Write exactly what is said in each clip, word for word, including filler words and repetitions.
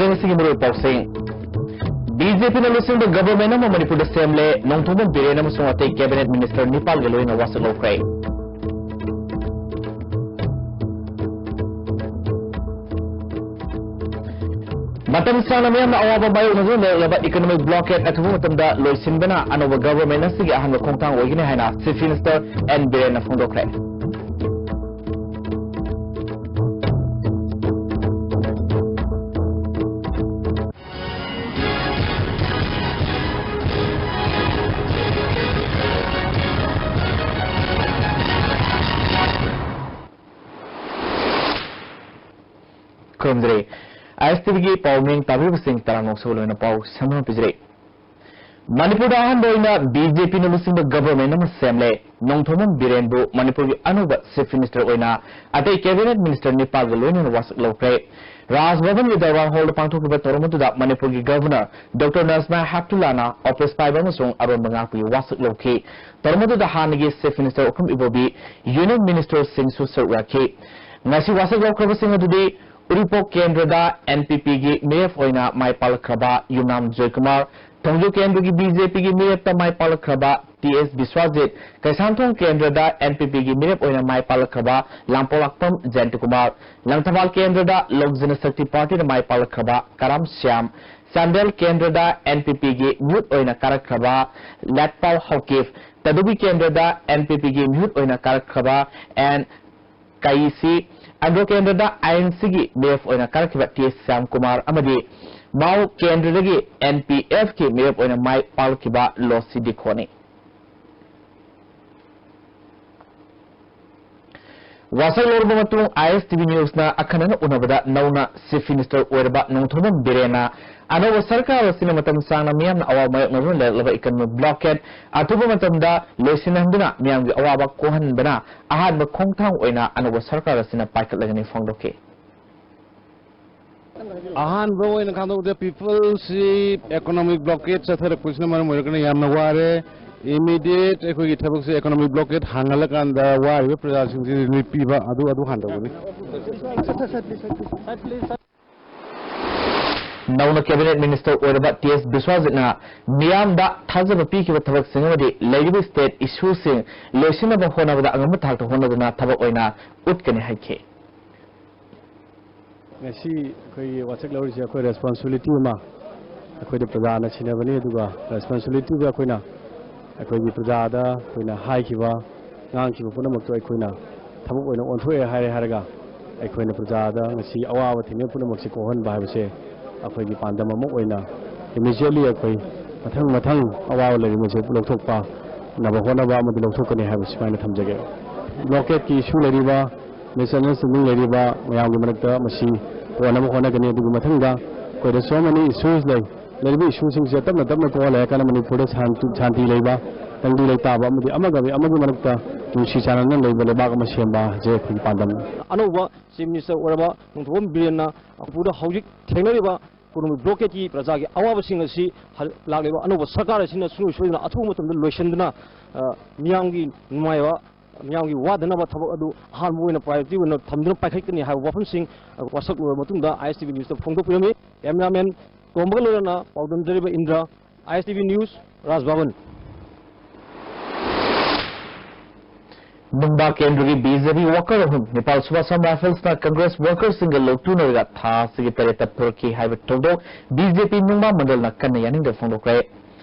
ꯉꯁꯤꯒꯤ ꯃꯔꯨꯑꯣꯏꯕ ꯄꯥꯎꯁꯤꯡ꯫ ꯕꯤ ꯖꯦ ꯄꯤꯅ ꯂꯨꯆꯤꯡꯕ government ꯑꯃ ꯃꯅꯤꯄꯨꯔꯗ ꯁꯦꯝꯂꯦ꯫ ꯅꯣꯡꯊꯣꯝꯕꯝ ꯕꯤꯔꯦꯟ ꯑꯃꯁꯨꯡ ꯑꯇꯩ cabinet minister ꯅꯤꯄꯥꯜꯒ ꯂꯣꯏꯅ ꯋꯥꯁꯛ ꯂꯧꯈ꯭ꯔꯦ꯫ ꯃꯇꯝ ꯁꯥꯡꯅ ꯃꯤꯌꯥꯝꯅ ꯑꯋꯥꯕ ꯃꯥꯌꯣꯛꯅꯗꯨꯅ ꯂꯩꯔꯛꯂꯕ economic blockade ꯑꯊꯨꯕ ꯃꯇꯝꯗ ꯂꯣꯏꯁꯤꯟꯕꯅ ꯑꯅꯧꯕ government ꯑꯁꯤꯒꯤ ꯑꯍꯥꯟꯕ ꯈꯣꯡꯊꯥꯡ ꯑꯣꯏꯒꯅꯤ ꯍꯥꯏꯅ Chief Minister ꯑꯦꯟ ꯕꯤꯔꯦꯟꯅ ꯐꯣꯡꯗꯣꯛꯈ꯭ꯔꯦ꯫ ꯈꯨꯔꯨꯝꯖꯔꯤ꯫ ꯑꯥꯏ ꯑꯦꯁ ꯇꯤ ꯚꯤꯒꯤ ꯄꯥꯎ ꯃꯤꯡ ꯇꯥꯕꯤꯕꯁꯤꯡ ꯇꯔꯥꯝꯅ ꯑꯣꯛꯆꯕ ꯂꯣꯏꯅ ꯄꯥꯎ ꯁꯝꯂꯞꯅ ꯄꯤꯖꯔꯤ꯫ ꯃꯅꯤꯄꯨꯔꯗ ꯑꯍꯥꯟꯕ ꯑꯣꯏꯅ ꯕꯤ ꯖꯦ ꯄꯤꯅ ꯂꯨꯆꯤꯡꯕ government ꯑꯃ ꯁꯦꯝꯂꯦ꯫ ꯅꯣꯡꯊꯣꯝꯕꯝ ꯕꯤꯔꯦꯟꯕꯨ ꯃꯅꯤꯄꯨꯔꯒꯤ ꯑꯅꯧꯕ Chief Minister ꯑꯣꯏꯅ ꯑꯇꯩ cabinet minister ꯅꯤꯄꯥꯜꯒ ꯂꯣꯏꯅꯅ ꯋꯥꯁꯛ ꯂꯧꯈ꯭ꯔꯦ꯫ ꯔꯥꯖ ꯚꯕꯟꯒꯤ ꯗꯔꯕꯥꯔ ꯍꯣꯜꯗ ꯄꯥꯡꯊꯣꯛꯈꯤꯕ ꯊꯧꯔꯝ ꯑꯗꯨꯗ ꯃꯅꯤꯄꯨꯔꯒꯤ governor ꯗꯣꯛꯇꯔ ꯅꯖꯃꯥ ꯍꯦꯞꯇꯨꯂꯥꯅ office ꯄꯥꯏꯕ ꯑꯃꯁꯨꯡ ꯑꯔꯣꯟꯕ ꯉꯥꯛꯄꯒꯤ ꯋꯥꯁꯛ ꯂꯧꯈꯤ꯫ ꯊꯧꯔꯝ ꯑꯗꯨꯗ ꯍꯥꯟꯅꯒꯤ Chief Minister ꯑꯣꯀ꯭ꯔꯨꯝ ꯏꯕꯣꯕꯤ, union ministerꯁꯤꯡꯁꯨ ꯁꯔꯨꯛ ꯌꯥꯈꯤ꯫ ꯉꯁꯤ ꯋꯥꯁꯛ ꯂꯧꯈ꯭ꯔꯕꯁꯤꯡ ꯑꯗꯨꯗꯤ ꯎꯔꯤꯄꯣꯛ ꯀꯦꯟꯗ꯭ꯔꯗ ꯑꯦꯟ ꯄꯤ ꯄꯤꯒꯤ ꯃꯤꯔꯦꯞ ꯑꯣꯏꯅ ꯃꯥꯏ ꯄꯥꯛꯂꯛꯈ꯭ꯔꯕ ꯌꯨꯝꯅꯥꯝ ꯖꯣꯏꯀꯨꯃꯥꯔ, ꯊꯣꯡꯖꯨ ꯀꯦꯟꯗ꯭ꯔꯒꯤ ꯕꯤ ꯖꯦ ꯄꯤꯒꯤ ꯃꯤꯔꯦꯞꯇ ꯃꯥꯏ ꯄꯥꯛꯂꯛꯈ꯭ꯔꯕ ꯇꯤ ꯑꯦꯁ ꯕꯤꯁ꯭ꯋꯥꯖꯤꯠ, ꯀꯩꯁꯥꯝꯊꯣꯡ ꯀꯦꯟꯗ꯭ꯔꯗ ꯑꯦꯟ ꯄꯤ ꯄꯤꯒꯤ ꯃꯤꯔꯦꯞ ꯑꯣꯏꯅ ꯃꯥꯏ ꯄꯥꯛꯂꯛꯈ꯭ꯔꯕ ꯂꯥꯡꯄꯣꯛꯂꯥꯛꯄꯝ ꯖꯌꯟꯇꯀꯨꯃꯥꯔ, ꯂꯪꯊꯕꯥꯜ ꯀꯦꯟꯗ꯭ꯔꯗ ꯂꯣꯛ ꯖꯅꯁꯛꯇꯤ ꯄꯥꯔꯇꯤꯅ ꯃꯥꯏ ꯄꯥꯛꯂꯛꯈ꯭ꯔꯕ ꯀꯔꯥꯝ ꯁ꯭ꯌꯥꯝ, ꯆꯥꯟꯗꯦꯜ ꯀꯦꯟꯗ꯭ꯔꯗ ꯑꯦꯟ ꯄꯤ ꯄꯤꯒꯤ ꯃꯤꯍꯨꯠ ꯑꯣꯏꯅ ꯀꯥꯔꯛꯈ꯭ꯔꯕ ꯂꯦꯠꯄꯥꯜ ꯍꯧꯀꯤꯞ, ꯇꯗꯨꯕꯤ ꯀꯦꯟꯗ꯭ꯔꯗ ꯑꯦꯟ ꯄꯤ ꯄꯤꯒꯤ ꯃꯤꯍꯨꯠ ꯑꯣꯏꯅ ꯀꯥꯔꯛꯈ꯭ꯔꯕ ꯑꯦꯟ ꯀꯥꯏꯁꯤ, ꯑꯟꯗ꯭ꯔꯣ ꯀꯦꯟꯗ꯭ꯔꯗ ꯑꯥꯏ ꯑꯦꯟ ꯁꯤꯒꯤ ꯃꯤꯔꯦꯞ ꯑꯣꯏꯅ ꯀꯥꯔꯛꯈꯤꯕ ꯇꯤ ꯑꯦꯁ ꯁ꯭ꯌꯥꯝꯀꯨꯃꯥꯔ ꯑꯃꯗꯤ ꯃꯥꯎ ꯀꯦꯟꯗ꯭ꯔꯗꯒꯤ ꯑꯦꯟ ꯄꯤ ꯑꯦꯐꯀꯤ ꯃꯤꯔꯦꯞ ꯑꯣꯏꯅ ꯃꯥꯏ ꯄꯥꯛꯂꯛꯈꯤꯕ ꯂꯣꯁꯤ ꯗꯤꯈꯣꯅꯤ꯫ ꯋꯥꯁꯛ ꯂꯧꯔꯕ ꯃꯇꯨꯡ ꯑꯥꯏ ꯑꯦꯁ ꯇꯤ ꯚꯤ ꯅ꯭ꯌꯨꯁꯅ ꯑꯈꯟꯅꯅ ꯎꯅꯕꯗ ꯅꯧꯅ Chief Minister ꯑꯣꯏꯔꯕ ꯅꯣꯡꯊꯣꯝꯕꯝ ꯕꯤꯔꯦꯟꯅ ꯑꯅꯧꯕ ꯁꯔꯀꯥꯔ ꯑꯁꯤꯅ ꯃꯇꯝ ꯁꯥꯡꯅ ꯃꯤꯌꯥꯝꯅ ꯑꯋꯥꯕ ꯃꯥꯌꯣꯛꯅꯗꯨꯅ ꯂꯩꯔꯛꯂꯕ economic blockade ꯑꯊꯨꯕ ꯃꯇꯝꯗ ꯂꯣꯏꯁꯤꯟꯍꯟꯗꯨꯅ ꯃꯤꯌꯥꯝꯒꯤ ꯑꯋꯥꯕ ꯀꯣꯛꯍꯟꯕꯅ ꯑꯍꯥꯟꯕ ꯈꯣꯡꯊꯥꯡ ꯑꯣꯏꯅ ꯑꯅꯧꯕ ꯁꯔꯀꯥꯔ ꯑꯁꯤꯅ ꯄꯥꯏꯈꯠꯂꯒꯅꯤ ꯐꯣꯡꯗꯣꯛꯈꯤ꯫ ꯑꯍꯥꯟꯕ ꯑꯣꯏꯅ ꯈꯪꯗꯣꯛꯄꯗ peopleꯁꯤ economic blockade ꯆꯠꯊꯔꯛꯄꯁꯤꯅ ꯃꯔꯝ ꯑꯣꯏꯔꯒꯅ ꯌꯥꯝꯅ ꯋꯥꯔꯦ꯫ Immediate ꯑꯩꯈꯣꯏꯒꯤ ꯊꯕꯛꯁꯦ economic blockade ꯍꯥꯡꯍꯜꯂꯀꯥꯟꯗ ꯋꯥꯔꯤꯕ ꯄ꯭ꯔꯖꯥꯁꯤꯡꯁꯤ relief ꯄꯤꯕ ꯑꯗꯨ, ꯑꯗꯨ ꯍꯥꯟꯅ ꯇꯧꯒꯅꯤ꯫ ꯅꯧꯅ Cabinet Minister ꯑꯣꯏꯔꯕ ꯇꯤ ꯑꯦꯁ ꯕꯤꯁ꯭ꯋꯥꯖꯤꯠꯅ ꯃꯤꯌꯥꯝꯗ ꯊꯥꯖꯕ ꯄꯤꯈꯤꯕ ꯊꯕꯛꯁꯤꯡ ꯑꯃꯗꯤ ꯂꯩꯔꯤꯕ state issueꯁꯤꯡ ꯂꯣꯏꯁꯤꯟꯅꯕ ꯍꯣꯠꯅꯕꯗ ꯑꯉꯝꯕ ꯊꯥꯛꯇ ꯍꯣꯠꯅꯗꯨꯅ ꯊꯕꯛ ꯑꯣꯏꯅ ꯎꯠꯀꯅꯤ ꯍꯥꯏꯈꯤ꯫ ꯉꯁꯤ ꯑꯩꯈꯣꯏꯒꯤ ꯋꯥꯁꯛ ꯂꯧꯔꯤꯁꯦ ꯑꯩꯈꯣꯏ responsibility ꯑꯃ ꯑꯩꯈꯣꯏꯗ ꯄ꯭ꯔꯖꯥꯅ ꯁꯤꯟꯅꯕꯅꯤ, ꯑꯗꯨꯒ responsibilityꯗ ꯑꯩꯈꯣꯏꯅ ꯑꯩꯈꯣꯏꯒꯤ ꯄ꯭ꯔꯖꯥꯗ ꯑꯩꯈꯣꯏꯅ ꯍꯥꯏꯈꯤꯕ, ꯉꯥꯡꯈꯤꯕ ꯄꯨꯝꯅꯃꯛꯇꯣ ꯑꯩꯈꯣꯏꯅ ꯊꯕꯛ ꯑꯣꯏꯅ ꯑꯣꯟꯊꯣꯛꯑꯦ ꯍꯥꯏꯔꯦ ꯍꯥꯏꯔꯒ, ꯑꯩꯈꯣꯏꯅ ꯄ꯭ꯔꯖꯥꯗ ꯉꯁꯤ ꯑꯋꯥꯕ ꯊꯦꯡꯅꯕ ꯄꯨꯝꯅꯃꯛꯁꯦ ꯀꯣꯛꯍꯟꯕ ꯍꯥꯏꯕꯁꯦ ꯑꯩꯈꯣꯏꯒꯤ ꯄꯥꯟꯗꯝ ꯑꯃ ꯑꯣꯏꯅ immediately ꯑꯩꯈꯣꯏ ꯃꯊꯪ ꯃꯊꯪ ꯑꯋꯥꯕ ꯂꯩꯔꯤꯕꯁꯦ ꯂꯧꯊꯣꯛꯄ ꯅꯕ ꯍꯣꯠꯅꯕ ꯑꯃꯗꯤ ꯂꯧꯊꯣꯛꯀꯅꯤ ꯍꯥꯏꯕ ꯁꯨꯃꯥꯏꯅ ꯊꯝꯖꯒꯦ꯫ Blockadeꯀꯤ issue ꯂꯩꯔꯤꯕ, misunderstanding ꯂꯩꯔꯤꯕ ꯃꯌꯥꯝꯒꯤ ꯃꯔꯛꯇ ꯃꯁꯤ ꯀꯣꯟꯅꯕ ꯍꯣꯠꯅꯒꯅꯤ꯫ ꯑꯗꯨꯒꯤ ꯃꯊꯪꯗ ꯑꯩꯈꯣꯏꯗ so many issues ꯂꯩ꯫ ꯂꯩꯔꯤꯕ issueꯁꯤꯡꯁꯦ ꯇꯞꯅ ꯇꯞꯅ ꯀꯣꯛꯍꯜꯂꯦ ꯍꯥꯏꯔꯀꯥꯟꯗ ꯃꯅꯤꯄꯨꯔꯗ ꯁꯥꯟꯇꯤ, ꯁꯥꯟꯇꯤ ꯂꯩꯕ, ꯇꯪꯗꯨ ꯂꯩꯇꯥꯕ ꯑꯃꯗꯤ ꯑꯃꯒ ꯑꯃꯒꯤ ꯃꯔꯛꯇ ꯅꯨꯡꯁꯤ ꯆꯥꯟꯅꯅ ꯂꯩꯕ ꯂꯩꯕꯥꯛ ꯑꯃ ꯁꯦꯝꯕ ꯍꯥꯏꯁꯦ ꯑꯩꯈꯣꯏꯒꯤ ꯄꯥꯟꯗꯝꯅꯤ꯫ ꯑꯅꯧꯕ Chief Minister ꯑꯣꯏꯔꯕ ꯅꯣꯡꯊꯣꯝꯕꯝ ꯕꯤꯔꯦꯟꯅ ꯃꯅꯤꯄꯨꯔꯗ ꯍꯧꯖꯤꯛ ꯊꯦꯡꯅꯔꯤꯕ ꯀꯣꯅꯨꯡꯒꯤ blockadeꯀꯤ ꯄ꯭ꯔꯖꯥꯒꯤ ꯑꯋꯥꯕꯁꯤꯡ ꯑꯁꯤ ꯍ-, ꯂꯥꯛꯂꯤꯕ ꯑꯅꯧꯕ ꯁꯔꯀꯥꯔ ꯑꯁꯤꯅ ꯁꯨꯡꯁꯣꯏ ꯁꯣꯏꯗꯅ ꯑꯊꯨꯕ ꯃꯇꯝꯗ ꯂꯣꯏꯁꯤꯟꯗꯨꯅ, ꯑ, ꯃꯤꯌꯥꯝꯒꯤ ꯅꯨꯡꯉꯥꯏꯕ, ꯃꯤꯌꯥꯝꯒꯤ ꯋꯥꯗꯅꯕ ꯊꯕꯛ ꯑꯗꯨ ꯑꯍꯥꯟꯕ ꯑꯣꯏꯅ priority ꯑꯣꯏꯅ ꯊꯝꯗꯨꯅ ꯄꯥꯏꯈꯠꯀꯅꯤ ꯍꯥꯏꯕ ꯋꯥꯐꯝꯁꯤꯡ, ꯑ, ꯋꯥꯁꯛ ꯂꯣꯏꯔꯕ ꯃꯇꯨꯡꯗ I S T V Newsꯇ ꯐꯣꯡꯗꯣꯛꯄꯤꯔꯝꯃꯤ꯫ Cameraman ꯇꯣꯝꯕꯒ ꯂꯣꯏꯅꯅ ꯄꯥꯎꯗꯝꯖꯔꯤꯕ ꯏꯟꯗ꯭ꯔ, I S T V News, ꯔꯥꯖ ꯚꯕꯟ꯫ ꯅꯨꯡꯕꯥ ꯀꯦꯟꯗ꯭ꯔꯒꯤ B J P worker ꯑꯍꯨꯝ ꯅꯤꯄꯥꯜ ꯁꯨꯕ Assam Riflesꯅ Congress workerꯁꯤꯡꯒ ꯂꯧꯇꯨꯅꯔꯒ ꯊꯥ ꯑꯁꯤꯒꯤ ꯇꯔꯦꯠꯇ ꯄꯨꯔꯛꯈꯤ ꯍꯥꯏꯕ ꯊꯧꯗꯣꯛ B J P ꯅꯨꯡꯕꯥ ꯃꯟꯗꯜꯅ ꯀꯟꯅ ꯌꯥꯅꯤꯡꯗꯕ ꯐꯣꯡꯗꯣꯛꯈ꯭ꯔꯦ꯫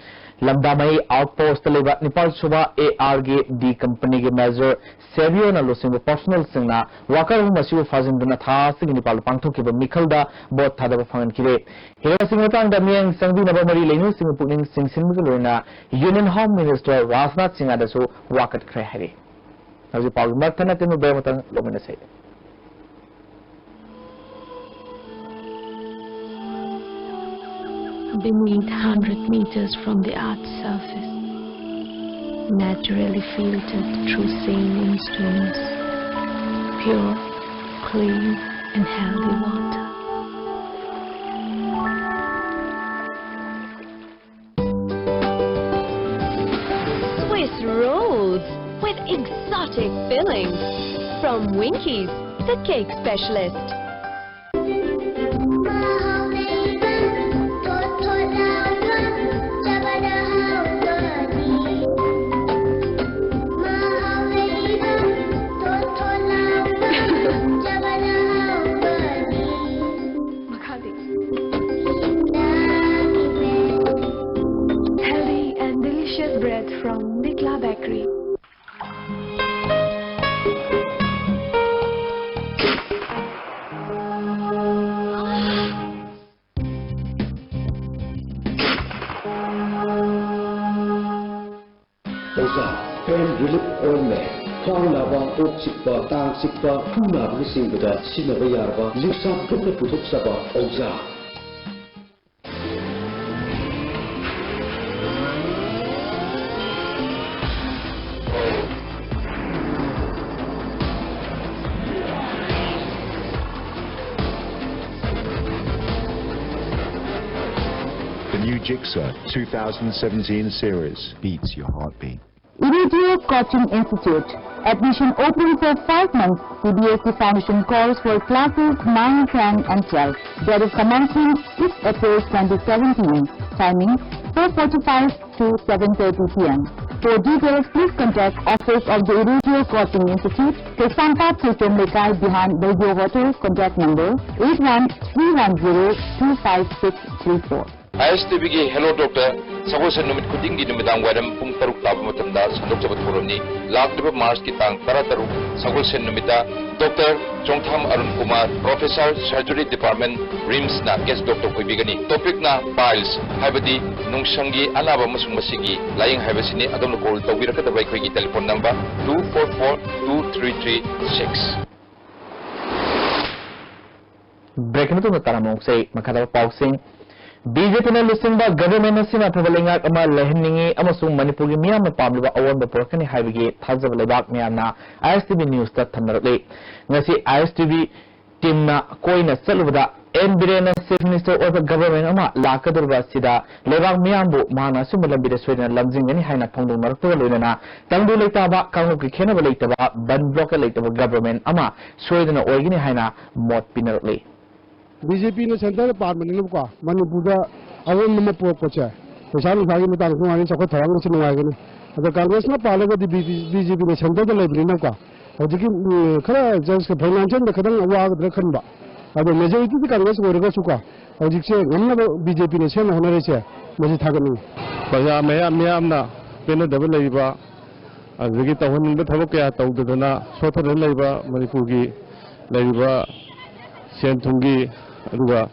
ꯂꯝꯗꯥꯃꯩ outpostꯇ ꯂꯩꯕ ꯅꯤꯄꯥꯜ ꯁꯨꯕ A R ꯒꯤ D companyꯒꯤ major ꯁꯦꯕꯤꯌꯣꯅ ꯂꯨꯆꯤꯡꯕ personnelꯁꯤꯡꯅ worker ꯑꯍꯨꯝ ꯑꯁꯤꯕꯨ ꯐꯥꯖꯤꯟꯗꯨꯅ ꯊꯥ ꯑꯁꯤꯒꯤ ꯅꯤꯄꯥꯜꯗ ꯄꯥꯡꯊꯣꯛꯈꯤꯕ ꯃꯤꯈꯜꯗ vote ꯊꯥꯗꯕ ꯐꯪꯍꯟꯈꯤꯔꯦ꯫ ꯍꯤꯔꯝ ꯑꯁꯤꯒꯤ ꯃꯇꯥꯡꯗ ꯃꯤꯠꯌꯦꯡ ꯆꯪꯕꯤꯅꯕ ꯃꯔꯤ ꯂꯩꯅꯕꯁꯤꯡꯕꯨ ꯄꯨꯛꯅꯤꯡ ꯆꯤꯡꯁꯤꯟꯕꯒ ꯂꯣꯏꯅꯅ Union Home Minister ꯔꯥꯖꯅꯥꯊ ꯁꯤꯡꯍꯗꯁꯨ ꯋꯥꯀꯠꯈ꯭ꯔꯦ ꯍꯥꯏꯔꯤ꯫ ꯍꯧꯖꯤꯛ ꯄꯥꯎꯒꯤ ꯃꯔꯛ ꯊꯠꯅ ꯇꯦꯟꯕ break ꯑꯃꯇꯪ ꯂꯧꯃꯤꯟꯅꯁꯤ꯫ Beneath hundred meters from the earth's surface, naturally filtered through saline streams, pure, clean and healthy water. Swiss rolls with exotic fillings. From Winkies, the cake specialist. Pain Relief Ointment, ꯈ꯭ꯋꯥꯡ ꯅꯥꯕ, ꯀꯣꯛ ꯆꯤꯛꯄ, ꯇꯥꯡ ꯆꯤꯛꯄ, ꯈꯨ ꯅꯥꯕꯅꯆꯤꯡꯕꯗ ꯁꯤꯖꯤꯟꯅꯕ ꯌꯥꯔꯕ ꯂꯤꯛꯁꯥꯞ ꯒ꯭ꯔꯨꯞꯅ ꯄꯨꯊꯣꯛꯆꯕ ꯑꯣꯖꯥ꯫ The new Jigsaw two thousand seventeen series beats your heartbeat. Iridio Coaching Institute. Admission open for five months. C B S E Foundation calls for classes nine, ten and twelve. Date of commencement six April twenty seventeen. Timing four forty-five to seven thirty p m. For details, please contact Office of the Iridio Coaching Institute, Kaisampad, Seichom Lekai, behind Bellevue Hotel. Contact number eight one three one zero two five six three four. I S T ꯚꯤꯒꯤ Hello Doctor, ꯁꯒꯣꯜꯁꯦꯟ ꯅꯨꯃꯤꯠ ꯈꯨꯗꯤꯡꯒꯤ ꯅꯨꯃꯤꯗꯥꯡ ꯋꯥꯏꯔꯝ ꯄꯨꯡ ꯇꯔꯨꯛ ꯇꯥꯕ ꯃꯇꯝꯗ ꯁꯟꯗꯣꯛꯆꯕ ꯊꯧꯔꯝꯅꯤ꯫ ꯂꯥꯛꯂꯤꯕ ꯃꯥꯔꯆꯀꯤ ꯇꯥꯡ ꯇꯔꯥꯇꯔꯨꯛ, ꯁꯒꯣꯜꯁꯦꯟ ꯅꯨꯃꯤꯠꯇ doctor Chongtham Arun Kumar, Professor, Surgery Department, ꯔꯤꯝꯁꯅ guest doctor ꯑꯣꯏꯕꯤꯒꯅꯤ꯫ Topicꯅ piles, ꯍꯥꯏꯕꯗꯤ ꯅꯨꯡꯁꯪꯒꯤ ꯑꯅꯥꯕ ꯑꯃꯁꯨꯡ ꯃꯁꯤꯒꯤ ꯂꯥꯌꯦꯡ ꯍꯥꯏꯕꯁꯤꯅꯤ꯫ ꯑꯗꯣꯝꯅ call ꯇꯧꯕꯤꯔꯛꯀꯗꯕ ꯑꯩꯈꯣꯏꯒꯤ telephone number two four four two three three six꯫ Break ꯃꯇꯨꯡꯗ ꯇꯥꯔꯝꯕ ꯑꯃꯨꯛꯁꯦ ꯃꯈꯥ ꯇꯥꯕ ꯄꯥꯎꯁꯤꯡ꯫ ꯕꯤ ꯖꯦ ꯄꯤꯅ ꯂꯨꯆꯤꯡꯕ government ꯑꯁꯤꯅ ꯑꯐꯕ ꯂꯩꯉꯥꯛ ꯑꯃ ꯂꯩꯍꯟꯅꯤꯡꯏ ꯑꯃꯁꯨꯡ ꯃꯅꯤꯄꯨꯔꯒꯤ ꯃꯤꯌꯥꯝꯅ ꯄꯥꯝꯂꯤꯕ ꯑꯑꯣꯟꯕ ꯄꯨꯔꯛꯀꯅꯤ ꯍꯥꯏꯕꯒꯤ ꯊꯥꯖꯕ ꯂꯩꯕꯥꯛ ꯃꯌꯥꯝꯅ ꯑꯥꯏ ꯑꯦꯁ ꯇꯤ ꯚꯤ ꯅ꯭ꯌꯨꯁꯇ ꯊꯝꯅꯔꯛꯂꯤ꯫ ꯉꯁꯤ ꯑꯥꯏ ꯑꯦꯁ ꯇꯤ ꯚꯤ teamꯅ ꯀꯣꯏꯅ ꯆꯠꯂꯨꯕꯗ ꯑꯦꯟ ꯕꯤꯔꯦꯟꯅ chief minister ꯑꯣꯏꯕ government ꯑꯃ ꯂꯥꯛꯀꯗꯧꯔꯤꯕ ꯑꯁꯤꯗ ꯂꯩꯕꯥꯛ ꯃꯤꯌꯥꯝꯕꯨ ꯃꯍꯥꯛꯅ ꯑꯆꯨꯝꯕ ꯂꯝꯕꯤꯗ ꯁꯣꯏꯗꯅ ꯂꯝꯖꯤꯡꯒꯅꯤ ꯍꯥꯏꯅ ꯐꯣꯡꯗꯣꯛꯅꯔꯛꯄꯒ ꯂꯣꯏꯅꯅ ꯇꯪꯗꯨ ꯂꯩꯇꯥꯕ, ꯀꯥꯡꯂꯨꯞꯀꯤ ꯈꯦꯟꯅꯕ ꯂꯩꯇꯕ, ꯕꯟ ꯕ꯭ꯂꯣꯛꯀ ꯂꯩꯇꯕ government ꯑꯃ ꯁꯣꯏꯗꯅ ꯑꯣꯏꯒꯅꯤ ꯍꯥꯏꯅ ꯃꯣꯠ ꯄꯤꯅꯔꯛꯂꯤ꯫ ꯕꯤ ꯖꯦ ꯄꯤꯅ centreꯗ ꯄꯥꯟꯕꯅꯤꯅꯀꯣ, ꯃꯅꯤꯄꯨꯔꯗ ꯑꯑꯣꯟꯕ ꯑꯃ ꯄꯨꯔꯛꯄꯁꯦ, ꯄꯩꯁꯥ ꯅꯨꯡꯁꯥꯒꯤ ꯃꯇꯥꯡꯁꯨ ꯅꯨꯡꯉꯥꯏꯒꯅꯤ, ꯆꯥꯎꯈꯠ ꯊꯧꯔꯥꯡꯒꯤꯁꯨ ꯅꯨꯡꯉꯥꯏꯒꯅꯤ꯫ ꯑꯗꯣ ꯀꯪꯒ꯭ꯔꯦꯁꯅ ꯄꯥꯜꯂꯒꯗꯤ ꯕꯤ ꯖꯦ ꯄꯤꯅ centreꯗ ꯂꯩꯕꯅꯤꯅꯀꯣ, ꯍꯧꯖꯤꯛꯀꯤ, ꯎꯝ, ꯈꯔ just financialꯗ ꯈꯤꯇꯪ ꯋꯥꯒꯗ꯭ꯔꯥ ꯈꯟꯕ, ꯑꯗꯣ majorityꯗꯤ ꯀꯪꯒ꯭ꯔꯦꯁ ꯑꯣꯏꯔꯒꯁꯨꯀꯣ, ꯍꯧꯖꯤꯛꯁꯦ ꯉꯝꯅꯕ ꯕꯤ ꯖꯦ ꯄꯤꯅ ꯁꯦꯝꯅ ꯍꯣꯠꯅꯔꯤꯁꯦ, ꯃꯁꯤ ꯊꯥꯒꯠꯅꯤꯡꯉꯤ꯫ ꯄ꯭ꯔꯖꯥ ꯃꯌꯥꯝ, ꯃꯤꯌꯥꯝꯅ ꯄꯦꯟꯅꯗꯕ ꯂꯩꯔꯤꯕ, ꯑꯗꯨꯗꯒꯤ ꯇꯧꯍꯟꯅꯤꯡꯕ ꯊꯕꯛ ꯀꯌꯥ ꯇꯧꯗꯗꯅ ꯁꯣꯠꯊꯗꯅ ꯂꯩꯕ ꯃꯅꯤꯄꯨꯔꯒꯤ ꯂꯩꯔꯤꯕ ꯁꯦꯟ ꯊꯨꯝꯒꯤ, ꯑꯗꯨꯒ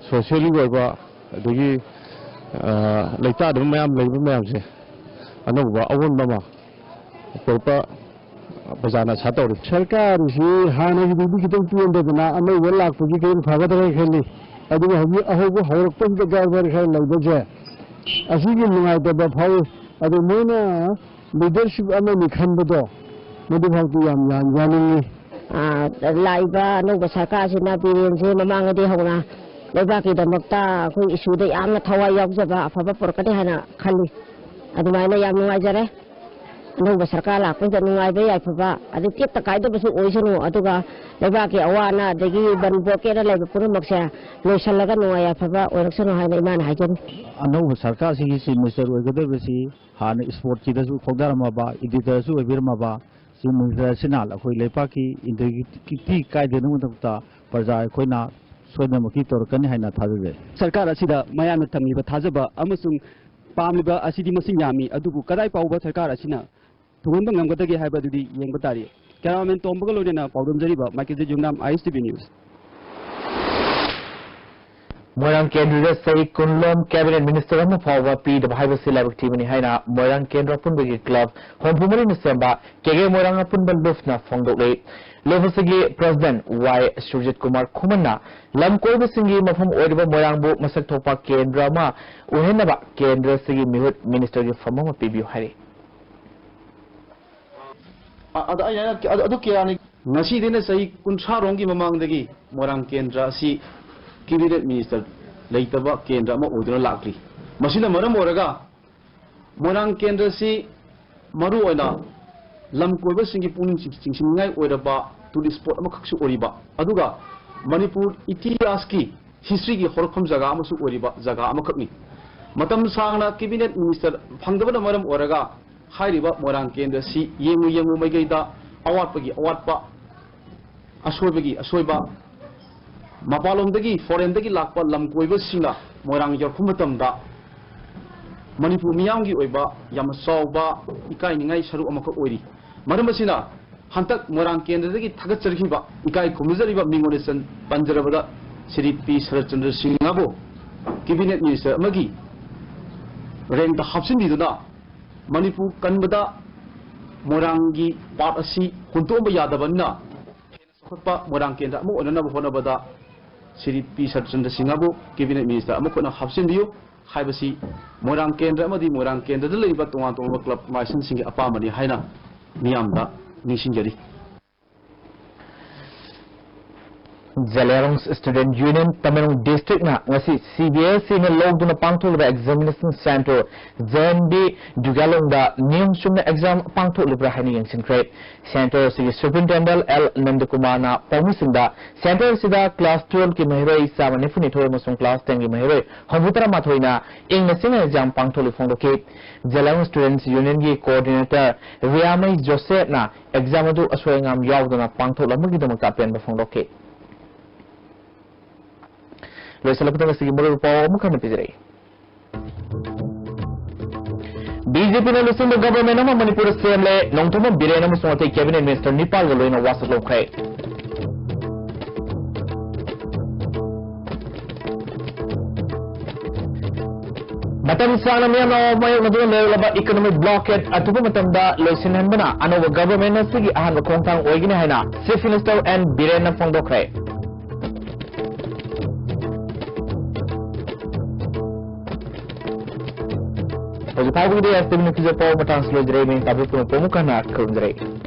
socially ꯑꯣꯏꯕ, ꯑꯗꯒꯤ, ꯑ, ꯂꯩꯇꯥꯗꯕ ꯃꯌꯥꯝ ꯂꯩꯕ ꯃꯌꯥꯝꯁꯦ, ꯑꯅꯧꯕ ꯑꯑꯣꯟꯕ ꯑꯃ ꯄꯨꯔꯛꯄ ꯄ꯭ꯔꯖꯥꯅ ꯑꯁꯥ ꯇꯧꯔꯤ꯫ ꯁꯔꯀꯥꯔꯁꯤ ꯍꯥꯟꯅꯒꯤꯗꯨꯗꯤ ꯈꯤꯇꯪ ꯄꯦꯟꯗꯗꯅ ꯑꯅꯧꯕ ꯂꯥꯛꯄꯒꯤ ꯈꯤꯇꯪ ꯐꯒꯗ꯭ꯔꯥ ꯈꯜꯂꯤ꯫ ꯑꯗꯨꯒ ꯍꯧꯖꯤꯛ ꯑꯍꯧꯕ ꯍꯧꯔꯛꯄꯁꯤꯗ ꯒꯔꯕꯔ ꯈꯔ ꯂꯩꯕꯁꯦ, ꯑꯁꯤꯒꯤ ꯅꯨꯡꯉꯥꯏꯇꯕ ꯐꯥꯎꯏ꯫ ꯑꯗꯨ ꯃꯣꯏꯅ ꯂꯤꯗꯔꯁꯤꯞ ꯑꯃꯅꯤ ꯈꯟꯕꯗꯣ, ꯃꯗꯨꯐꯥꯎꯗꯤ ꯌꯥꯝ ꯌꯥꯝ ꯌꯥꯅꯤꯡꯉꯤ꯫ ꯑ, ꯂꯥꯛꯏꯕ ꯑꯅꯧꯕ ꯁꯔꯀꯥꯔꯁꯤꯅ ꯕꯤꯔꯦꯟꯁꯦ ꯃꯃꯥꯡꯉꯩꯗꯩ ꯍꯧꯅ ꯂꯩꯕꯥꯛꯀꯤꯗꯃꯛꯇ ꯑꯩꯈꯣꯏ ꯏꯁꯨꯗ ꯌꯥꯝꯅ ꯊꯋꯥꯏ ꯌꯥꯎꯖꯕ ꯑꯐꯕ ꯄꯨꯔꯛꯀꯅꯤ ꯍꯥꯏꯅ ꯈꯜꯂꯤ꯫ ꯑꯗꯨꯃꯥꯏꯅ ꯌꯥꯝ ꯅꯨꯡꯉꯥꯏꯖꯔꯦ꯫ ꯑꯅꯧꯕ ꯁꯔꯀꯥꯔ ꯂꯥꯛꯄꯁꯤꯗ ꯅꯨꯡꯉꯥꯏꯕ ꯌꯥꯏꯐꯕ, ꯑꯗꯨ ꯇꯦꯛꯇ ꯀꯥꯏꯗꯕꯁꯨ ꯑꯣꯏꯁꯅꯨ, ꯑꯗꯨꯒ ꯂꯩꯕꯥꯛꯀꯤ ꯑꯋꯥ ꯑꯅꯥ ꯑꯗꯒꯤ ꯕꯟ ꯕ꯭ꯂꯣꯀꯦꯠꯅ ꯂꯩꯕ ꯄꯨꯝꯅꯃꯛꯁꯦ ꯂꯣꯏꯁꯤꯜꯂꯒ ꯅꯨꯡꯉꯥꯏ ꯌꯥꯏꯐꯕ ꯑꯣꯏꯔꯛꯁꯅꯨ ꯍꯥꯏꯅ ꯏꯃꯥꯅ ꯍꯥꯏꯖꯔꯤ꯫ ꯑꯅꯧꯕ ꯁꯔꯀꯥꯔꯁꯤꯒꯤ ꯆꯤꯐ ꯃꯤꯅꯤꯁꯇꯔ ꯑꯣꯏꯒꯗꯧꯔꯤꯕꯁꯤ ꯍꯥꯟꯅ ꯏꯁꯄꯣꯔꯠꯀꯤꯗꯁꯨ ꯈꯣꯡꯗꯥꯔꯝꯃꯕ, ꯏꯗꯤꯇꯔꯁꯨ ꯑꯣꯏꯕꯤꯔꯝꯃꯕ ꯆꯤꯐ ꯃꯤꯅꯤꯁꯇꯔ ꯑꯁꯤꯅ ꯑꯩꯈꯣꯏ ꯂꯩꯄꯥꯛꯀꯤ ꯏꯟꯇꯦꯒ꯭ꯔꯤꯇꯤ ꯀꯥꯏꯗꯅꯕꯒꯤꯗꯃꯛꯇ ꯄ꯭ꯔꯖꯥ ꯑꯩꯈꯣꯏꯅ ꯁꯣꯏꯗꯅꯃꯛꯀꯤ ꯇꯧꯔꯛꯀꯅꯤ ꯍꯥꯏꯅ ꯊꯥꯖꯖꯩ꯫ ꯁꯔꯀꯥꯔ ꯑꯁꯤꯗ ꯃꯌꯥꯝꯅ ꯊꯝꯂꯤꯕ ꯊꯥꯖꯕ ꯑꯃꯁꯨꯡ ꯄꯥꯝꯂꯤꯕ ꯑꯁꯤꯗꯤ ꯃꯁꯤꯡ ꯌꯥꯝꯃꯤ, ꯑꯗꯨꯕꯨ ꯀꯗꯥꯏ ꯐꯥꯎꯕ ꯁꯔꯀꯥꯔ ꯑꯁꯤꯅ ꯊꯨꯡꯍꯟꯕ ꯉꯝꯒꯗꯒꯦ ꯍꯥꯏꯕꯗꯨꯗꯤ ꯌꯦꯡꯕ ꯇꯥꯔꯤ꯫ ꯀꯦꯃꯦꯔꯥꯃꯦꯟ ꯇꯣꯝꯕꯒ ꯂꯣꯏꯅꯅ ꯄꯥꯎꯗꯝꯖꯔꯤꯕ ꯃꯥꯏꯀꯦꯜ ꯖꯦ ꯌꯨꯝꯅꯥꯝ, ꯑꯥꯏ ꯑꯦꯁ ꯇꯤ ꯚꯤ ꯅ꯭ꯌꯨꯁ꯫ ꯃꯣꯏꯔꯥꯡ ꯀꯦꯟꯗ꯭ꯔꯗ ꯆꯍꯤ ꯀꯨꯟ ꯂꯣꯝ ꯀꯦꯕꯤꯅꯦꯠ ꯃꯤꯅꯤꯁꯇꯔ ꯑꯃ ꯐꯥꯎꯕ ꯄꯤꯗꯕ ꯍꯥꯏꯕꯁꯤ ꯂꯥꯏꯕꯛ ꯊꯤꯕꯅꯤ ꯍꯥꯏꯅ ꯃꯣꯏꯔꯥꯡ ꯀꯦꯟꯗ꯭ꯔ ꯑꯄꯨꯟꯕꯒꯤ ꯀ꯭ꯂꯕ ꯍꯨꯝꯐꯨ ꯃꯔꯤꯅ ꯁꯦꯝꯕ ꯀꯦ ꯀꯦ ꯃꯣꯏꯔꯥꯡ ꯑꯄꯨꯟꯕ ꯂꯨꯞꯅ ꯐꯣꯡꯗꯣꯛꯂꯤ꯫ ꯂꯨꯞ ꯑꯁꯤꯒꯤ ꯄ꯭ꯔꯦꯁꯤꯗꯦꯟꯠ ꯋꯥꯏ ꯁꯨꯔꯖꯤꯠ ꯀꯨꯃꯥꯔ ꯈꯨꯃꯟꯅ ꯂꯝ ꯀꯣꯏꯕꯁꯤꯡꯒꯤ ꯃꯐꯝ ꯑꯣꯏꯔꯤꯕ ꯃꯣꯏꯔꯥꯡꯕꯨ ꯃꯁꯛ ꯊꯣꯛꯄ ꯀꯦꯟꯗ꯭ꯔ ꯑꯃ ꯑꯣꯏꯍꯟꯅꯕ ꯀꯦꯟꯗ꯭ꯔ ꯑꯁꯤꯒꯤ ꯃꯤꯍꯨꯠ ꯃꯤꯅꯤꯁꯇꯔꯒꯤ ꯐꯝ ꯑꯃ ꯄꯤꯕꯤꯌꯨ ꯍꯥꯏꯔꯤ꯫ ꯑ-, ꯑꯗ ꯑꯩꯅ ꯍꯥꯏꯅ-, ꯑꯗꯨ, ꯑꯗꯨ ꯀꯌꯥꯅꯤ? ꯉꯁꯤꯗꯩꯅ ꯆꯍꯤ ꯀꯨꯟꯊ꯭ꯔꯥ ꯔꯣꯝꯒꯤ ꯃꯃꯥꯡꯗꯒꯤ ꯃꯣꯏꯔꯥꯡ ꯀꯦꯟꯗ꯭ꯔ ꯑꯁꯤ ꯀꯦꯕꯤꯅꯦꯠ ꯃꯤꯅꯤꯁꯇꯔ ꯂꯩꯇꯕ ꯀꯦꯟꯗ꯭ꯔ ꯑꯃ ꯑꯣꯏꯗꯨꯅ ꯂꯥꯛꯂꯤ꯫ ꯃꯁꯤꯅ ꯃꯔꯝ ꯑꯣꯏꯔꯒ ꯃꯣꯏꯔꯥꯡ ꯀꯦꯟꯗ꯭ꯔ ꯑꯁꯤ ꯃꯔꯨꯑꯣꯏꯅ ꯂꯝ ꯀꯣꯏꯕꯁꯤꯡꯒꯤ ꯄꯨꯛꯅꯤꯡ ꯆꯤꯡ-, ꯆꯤꯡꯁꯤꯟꯅꯤꯡꯉꯥꯏ ꯑꯣꯏꯔꯕ ꯇꯨꯔꯤꯁ ꯁ꯭ꯄꯣꯠ ꯑꯃꯈꯛꯁꯨ ꯑꯣꯏꯔꯤꯕ, ꯑꯗꯨꯒ ꯃꯅꯤꯄꯨꯔ ꯏꯇꯤꯍꯥꯁꯀꯤ, ꯍꯤꯁꯇ꯭ꯔꯤꯒꯤ ꯍꯧꯔꯛꯐꯝ ꯖꯒꯥ ꯑꯃꯁꯨ ꯑꯣꯏꯔꯤꯕ ꯖꯒꯥ ꯑꯃꯈꯛꯅꯤ꯫ ꯃꯇꯝ ꯁꯥꯡꯅ ꯀꯦꯕꯤꯅꯦꯠ ꯃꯤꯅꯤꯁꯇꯔ ꯐꯪꯗꯕꯅ ꯃꯔꯝ ꯑꯣꯏꯔꯒ ꯍꯥꯏꯔꯤꯕ ꯃꯣꯏꯔꯥꯡ ꯀꯦꯟꯗ꯭ꯔ ꯑꯁꯤ ꯌꯦꯡꯉꯨ ꯌꯦꯡꯉꯨ ꯃꯥꯏꯀꯩꯗ ꯑꯋꯥꯠꯄꯒꯤ ꯑꯋꯥꯠꯄ, ꯑꯁꯣꯏꯕꯒꯤ ꯑꯁꯣꯏꯕ, ꯃꯄꯥꯟꯂꯣꯝꯗꯒꯤ, ꯐꯣꯔꯦꯟꯗꯒꯤ ꯂꯥꯛꯄ ꯂꯝ ꯀꯣꯏꯕꯁꯤꯡꯅ ꯃꯣꯏꯔꯥꯡ ꯌꯧꯔꯛꯄ ꯃꯇꯝꯗ ꯃꯅꯤꯄꯨꯔ ꯃꯤꯌꯥꯝꯒꯤ ꯑꯣꯏꯕ ꯌꯥꯝꯅ ꯆꯥꯎꯕ ꯏꯀꯥꯏꯅꯤꯡꯉꯥꯏ ꯁꯔꯨꯛ ꯑꯃꯈꯛ ꯑꯣꯏꯔꯤ꯫ ꯃꯔꯝ ꯑꯁꯤꯅ, ꯍꯟꯗꯛ ꯃꯣꯏꯔꯥꯡ ꯀꯦꯟꯗ꯭ꯔꯗꯒꯤ ꯊꯥꯒꯠꯆꯔꯤꯕ, ꯏꯀꯥꯏ ꯈꯨꯝꯅꯖꯔꯤꯕ ꯃꯤꯡ ꯑꯣꯏꯅ ꯆꯟ-, ꯄꯟꯖꯔꯕꯗ ꯁ꯭ꯔꯤ ꯄꯤ ꯁꯔꯠꯆꯟꯗ꯭ꯔ ꯁꯤꯡꯍꯕꯨ ꯀꯦꯕꯤꯅꯦꯠ ꯃꯤꯅꯤꯁꯇꯔ ꯑꯃꯒꯤ ꯔꯦꯡꯛꯇ ꯍꯥꯞꯆꯤꯟꯕꯤꯗꯨꯅ ꯃꯅꯤꯄꯨꯔ ꯀꯟꯕꯗ ꯃꯣꯏꯔꯥꯡꯒꯤ ꯄꯥꯔꯠ ꯑꯁꯤ ꯍꯨꯟꯗꯣꯛꯑꯝꯕ ꯌꯥꯗꯕꯅꯤꯅ, ꯍꯦꯟꯅ ꯆꯥꯎꯈꯠꯄ ꯃꯣꯏꯔꯥꯡ ꯀꯦꯟꯗ꯭ꯔ ꯑꯃ ꯑꯣꯏꯅꯅꯕ ꯍꯣꯠꯅꯕꯗ ꯁ꯭ꯔꯤ ꯄꯤ ꯁꯔꯆꯟꯗ꯭ꯔ ꯁꯤꯡꯍꯕꯨ ꯀꯦꯕꯤꯅꯦꯠ ꯃꯤꯅꯤꯁꯇꯔ ꯑꯃꯈꯛꯅ ꯍꯥꯞꯆꯤꯟꯕꯤꯌꯨ ꯍꯥꯏꯕꯁꯤ ꯃꯣꯏꯔꯥꯡ ꯀꯦꯟꯗ꯭ꯔ ꯑꯃꯗꯤ ꯃꯣꯏꯔꯥꯡ ꯀꯦꯟꯗ꯭ꯔꯗ ꯂꯩꯔꯤꯕ ꯇꯣꯉꯥꯟ ꯇꯣꯉꯥꯟꯕ ꯀ꯭ꯂꯕ ꯂꯥꯏꯁꯦꯟꯁꯁꯤꯡꯒꯤ ꯑꯄꯥꯝꯕꯅꯤ ꯍꯥꯏꯅ ꯃꯤꯌꯥꯝꯗ ꯅꯤꯡꯁꯤꯡꯖꯔꯤ꯫ ꯖꯦꯂꯤꯌꯥꯡꯔꯣꯡ ꯁ꯭ꯇꯨꯗꯦꯟꯠ ꯌꯨꯅꯤꯌꯟ ꯇꯃꯦꯡꯂꯣꯡ ꯗꯤꯁꯇ꯭ꯔꯤꯛꯅ ꯉꯁꯤ ꯁꯤ ꯕꯤ ꯑꯦꯁ ꯏꯅ ꯂꯧꯗꯨꯅ ꯄꯥꯡꯊꯣꯛꯂꯤꯕ examination centre J N B ꯗꯨꯒꯥꯂꯣꯡꯗ ꯅꯤꯌꯣꯝ ꯆꯨꯝꯅ ꯑꯦꯛꯖꯥꯝ ꯄꯥꯡꯊꯣꯛꯂꯤꯕ꯭ꯔꯥ ꯍꯥꯏꯅ ꯌꯦꯡꯁꯤꯟꯈ꯭ꯔꯦ꯫ ꯁꯦꯟꯇꯔ ꯑꯁꯤꯒꯤ ꯁꯨꯄꯔꯤꯟꯇꯦꯟꯗꯦꯟꯠ ꯑꯦꯜ ꯅꯟꯗꯀꯨꯃꯥꯔꯅ ꯄꯥꯎꯃꯤꯁꯤꯡꯗ ꯁꯦꯟꯇꯔ ꯑꯁꯤꯗ ꯀ꯭ꯂꯥꯁ ꯇꯨꯋꯦꯜꯐꯀꯤ ꯃꯍꯩꯔꯣꯏ ꯆꯥꯝꯃ ꯅꯤꯐꯨ ꯅꯤꯊꯣꯏ ꯑꯃꯁꯨꯡ ꯀ꯭ꯂꯥꯁ ꯇꯦꯟꯒꯤ ꯃꯍꯩꯔꯣꯏ ꯍꯨꯝꯐꯨ ꯇꯔꯥ ꯃꯥꯊꯣꯏꯅ ꯏꯪꯅ ꯆꯤꯛꯅ ꯑꯦꯛꯖꯥꯝ ꯄꯥꯡꯊꯣꯛꯂꯤ ꯐꯣꯡꯗꯣꯛꯈꯤ꯫ ꯖꯦꯂꯤꯌꯥꯡꯔꯣꯡ ꯁ꯭ꯇꯨꯗꯦꯟꯠ ꯌꯨꯅꯤꯌꯟꯒꯤ ꯀꯣꯑꯣꯔꯗꯤꯅꯦꯇꯔ ꯔꯤꯌꯥꯃꯩ ꯖꯣꯁꯦꯐꯅ ꯑꯦꯛꯖꯥꯝ ꯑꯗꯨ ꯑꯁꯣꯏ ꯑꯉꯥꯝ ꯌꯥꯎꯗꯅ ꯄꯥꯡꯊꯣꯛꯂꯝꯕꯒꯤꯗꯃꯛꯇ ꯑꯄꯦꯟꯕ ꯐꯣꯡꯗꯣꯛꯈꯤ꯫ ꯂꯣꯏꯁꯤꯜꯂꯛꯄꯗ ꯉꯁꯤꯒꯤ ꯃꯔꯨꯑꯣꯏꯕ ꯄꯥꯎ ꯑꯃꯨꯛ ꯍꯟꯅ ꯄꯤꯖꯔꯛꯏ꯫ ꯕꯤ ꯖꯦ ꯄꯤꯅ ꯂꯨꯆꯤꯡꯕ ꯒꯕꯔꯃꯦꯟ ꯑꯃ ꯃꯅꯤꯄꯨꯔꯗ ꯁꯦꯝꯂꯦ꯫ ꯅꯣꯡꯊꯣꯝꯕꯝ ꯕꯤꯔꯦꯟ ꯑꯃꯁꯨꯡ ꯑꯇꯩ ꯀꯦꯕꯤꯅꯦꯠ ꯃꯤꯅꯤꯁꯇꯔ ꯅꯤꯄꯥꯜꯒ ꯂꯣꯏꯅ ꯋꯥꯁꯛ ꯂꯧꯈ꯭ꯔꯦ꯫ ꯃꯇꯝ ꯁꯥꯡꯅ ꯃꯤꯌꯥꯝꯅ ꯑꯋꯥꯕ ꯃꯥꯌꯣꯛꯅꯗꯨꯅ ꯂꯩꯔꯛꯂꯕ ꯏꯀꯣꯅꯣꯃꯤꯛ ꯕ꯭ꯂꯣꯀꯦꯠ ꯑꯊꯨꯕ ꯃꯇꯝꯗ ꯂꯣꯏꯁꯤꯟꯍꯟꯕꯅ ꯑꯅꯧꯕ ꯒꯕꯔꯃꯦꯟ ꯑꯁꯤꯒꯤ ꯑꯍꯥꯟꯕ ꯈꯣꯡꯊꯥꯡ ꯑꯣꯏꯒꯅꯤ ꯍꯥꯏꯅ ꯆꯤꯐ ꯃꯤꯅꯤꯁꯇꯔ ꯑꯦꯟ ꯕꯤꯔꯦꯟꯅ ꯐꯣꯡꯗꯣꯛꯈ꯭ꯔꯦ꯫ ꯍꯧꯖꯤꯛ ꯐꯥꯎꯕꯒꯤꯗꯤ ꯑꯦꯁ ꯇꯤ ꯚꯤ ꯅ꯭ꯌꯨꯁꯀꯤ ꯄꯥꯎ ꯃꯇꯥꯡꯁꯤ ꯂꯣꯏꯖꯔꯦ꯫ ꯃꯤꯡ ꯇꯥꯕꯤꯕ ꯄꯨꯝꯅꯃꯛꯄꯨ ꯑꯃꯨꯛ ꯍꯟꯅ ꯈꯨꯔꯨꯝꯖꯔꯤ꯫